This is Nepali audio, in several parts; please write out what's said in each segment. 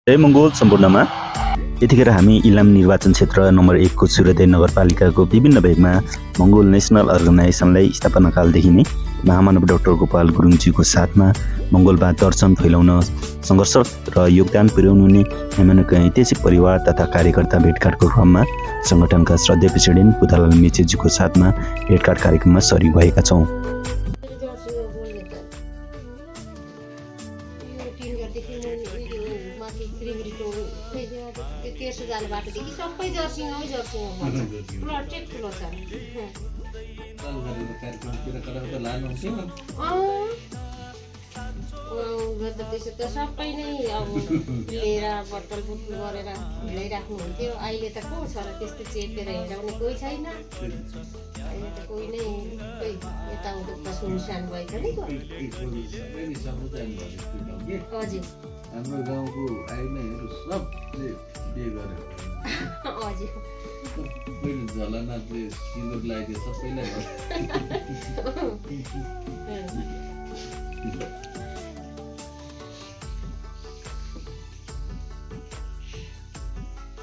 जय मङ्गोल सम्पूर्णमा। यतिखेर हामी इलाम निर्वाचन क्षेत्र नम्बर 1 को सूर्योदय नगरपालिकाको विभिन्न भेगमा मङ्गोल नेसनल अर्गनाइजेसनलाई स्थापनाकालदेखि नै महामानव डाक्टर गोपाल गुरुङजीको साथमा मङ्गोलवाद दर्शन फैलाउन सङ्घर्ष र योगदान पुर्याउनुहुने एमालेका ऐतिहासिक परिवार तथा कार्यकर्ता भेटघाटको क्रममा सङ्गठनका श्रद्धेय प्रेसिडेन्ट बुधालाल मेचेजीको साथमा भेटघाट कार्यक्रममा सरिक भएका छौँ। तेर्सो जाने बाटोदेखि सबै जर्सी ठुलो छ। त्यसो त सबै नै अब लिएर बटल बुटल गरेर हिँडाइराख्नु हुन्थ्यो। अहिले त को छ र त्यस्तो चेपेर हिँडाउने कोही छैन। अहिले त कोही नै यताउता सुनसान भएको नि। हजुर हाम्रो गाउँको आइमाईहरू सबले बिहे गरे। हजुर पहिले झलनाथले सिन्दुर लगाइदियो सबैलाई।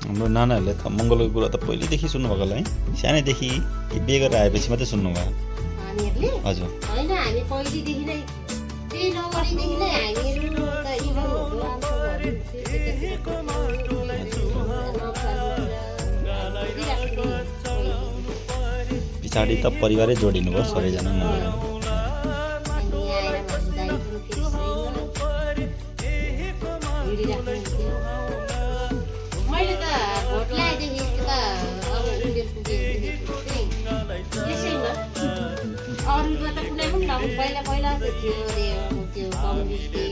हाम्रो नानाहरूले त मङ्गलको कुरा त पहिलेदेखि सुन्नुभएको होला है, सानैदेखि बिहे गरेर आएपछि मात्रै सुन्नुभयो। हामीहरूले हजुर होइन, हामी पहिलेदेखि नै त्यही नगरीदेखि नै हामीहरू त इभनहरू पछाडि त परिवारै जोडिनु भयो सबैजना मङ्गलमा। मैले त भोट ल्याएदेखि त अब उनीहरू पुगेदेखि त्यसैमा अरूमा त कुनै पनि नभए पहिला पहिला त थियो अरे त्यो कम्युनिस्टले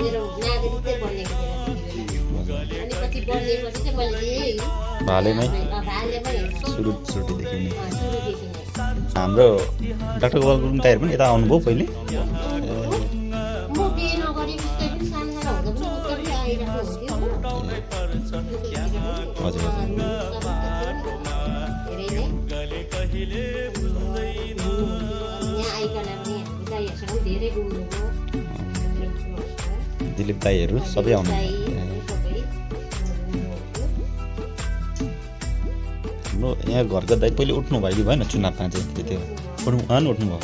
मेरो नागरिकै बनिएको थियो। अनि पछि बनिएपछि चाहिँ मैले भालेमै भालेमै सुरुदेखि नै सुरुदेखि नै हाम्रो डाक्टर गोपाल गुरुङ दाइहरू पनि यता आउनुभयो पहिले। म बिहे नगरेपछि त्यही पनि सानो सानो हुँदा पनि उता पनि आइरहेको हुन्थ्यो। हजुर धेरै नै यहाँ आइकन पनि हामी दाइहरूसँग धेरै घुम्नुभयो। दिलीप दाइहरू सबै आउनु। हाम्रो यहाँ घरका दाइ पहिले उठ्नु भयो कि भएन चुनावमा चाहिँ त्यो उठ्नु भयो।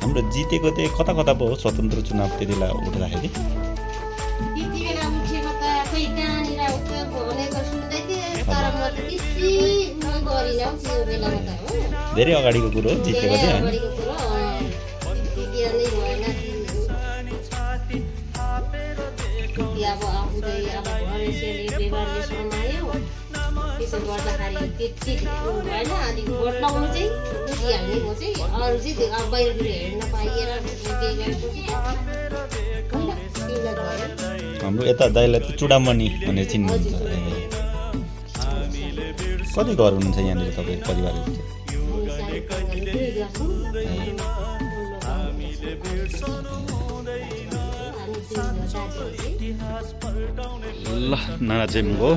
हाम्रो जितेको चाहिँ कता कता भयो स्वतन्त्र चुनाव त्यति बेला उठ्दाखेरि? त्यति बेला उठेको त खोइ कहाँनिर उठ्छ भनेको सुन्दै थिएँ, तर म त त्यति गरिनँ हौ त्यो बेलामा त हो। धेरै अगाडिको कुरो हो जितेको चाहिँ होइन? अगाडिको कुरो त्यति नै भएन। अब आउँदै अब भविष्यले व्यवहारले समायो, त्यसो गर्दाखेरि त्यति भएन। अनि भोट लगाउनु चाहिँ उठिहाल्ने म चाहिँ अरू चाहिँ अब बाहिरतिर हेर्न पाइएर बिहे गरेको चाहिँ होइन तिमीलाई भयो। हाम्रो यता दाइलाई त चुडामणि भनेर चिन्नुहुन्छ। कति घर हुनुहुन्छ यहाँनिर तपाईँको परिवारहरू चाहिँ? ल नाना जय मङ्गोल।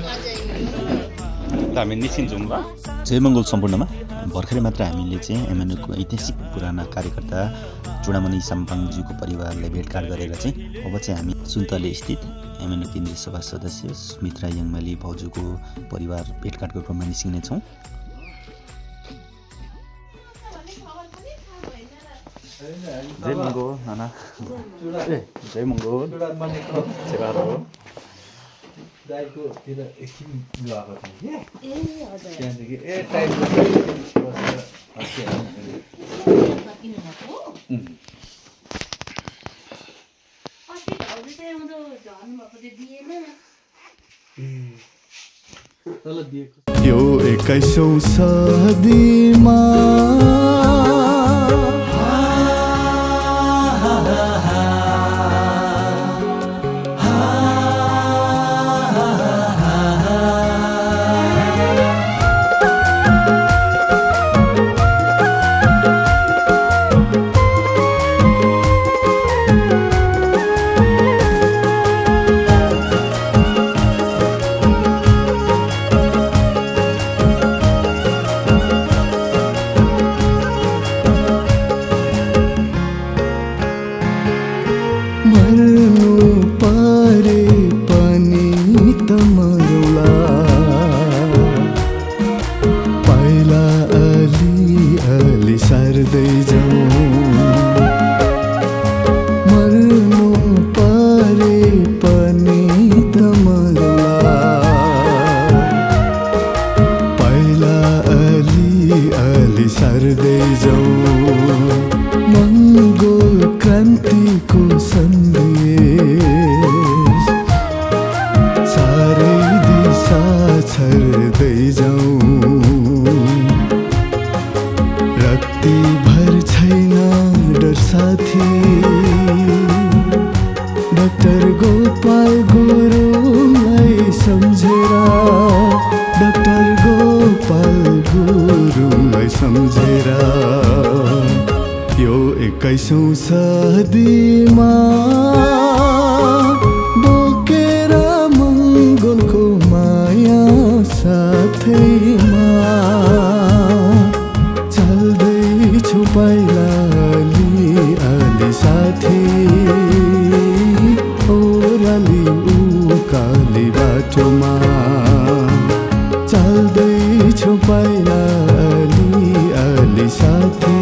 ल हामी निस्किन्छौँ ल। जय मङ्गोल सम्पूर्णमा। भर्खरै मात्र हामीले चाहिँ एमालेको ऐतिहासिक पुराना कार्यकर्ता चुडामणि साम्पाङज्यूको परिवारलाई भेटघाट गरेर चाहिँ अब चाहिँ हामी सुन्तले स्थित एमाले केन्द्रीय सभा सदस्य सुमित्रा याङमाली भाउजूको परिवार भेटघाटको क्रममा निस्किनेछौँ। जय मङ्गोल नाना। जय मङ्गोल। दाइकोतिर एकछिन गएको थिएँ कि हजुर त्यहाँदेखि यो 21औं सदीमा मर्नु परे पनि त मरौला पहिला अलि अलि सर्दै जाउँ मर्नु परे पनि त मरौला पहिला अलि अलि सर्दै जाउँ मङ्गोल क्रान्तिको सन्देश चारै दिशा छर्दै जाउँ रक्ति भर छैन डर साथी डाक्टर गोपाल गुरुङलाई सम्झेर डाक्टर गोपाल गुरुङलाई सम्झेर यो 21औं सदीमा बोकेर मङ्गोलको माया साथैमा चल्दैछु पाइला अलि अलि साथी ओराली उकाली बाटोमा चल्दैछु पाइला अलि अलि साथी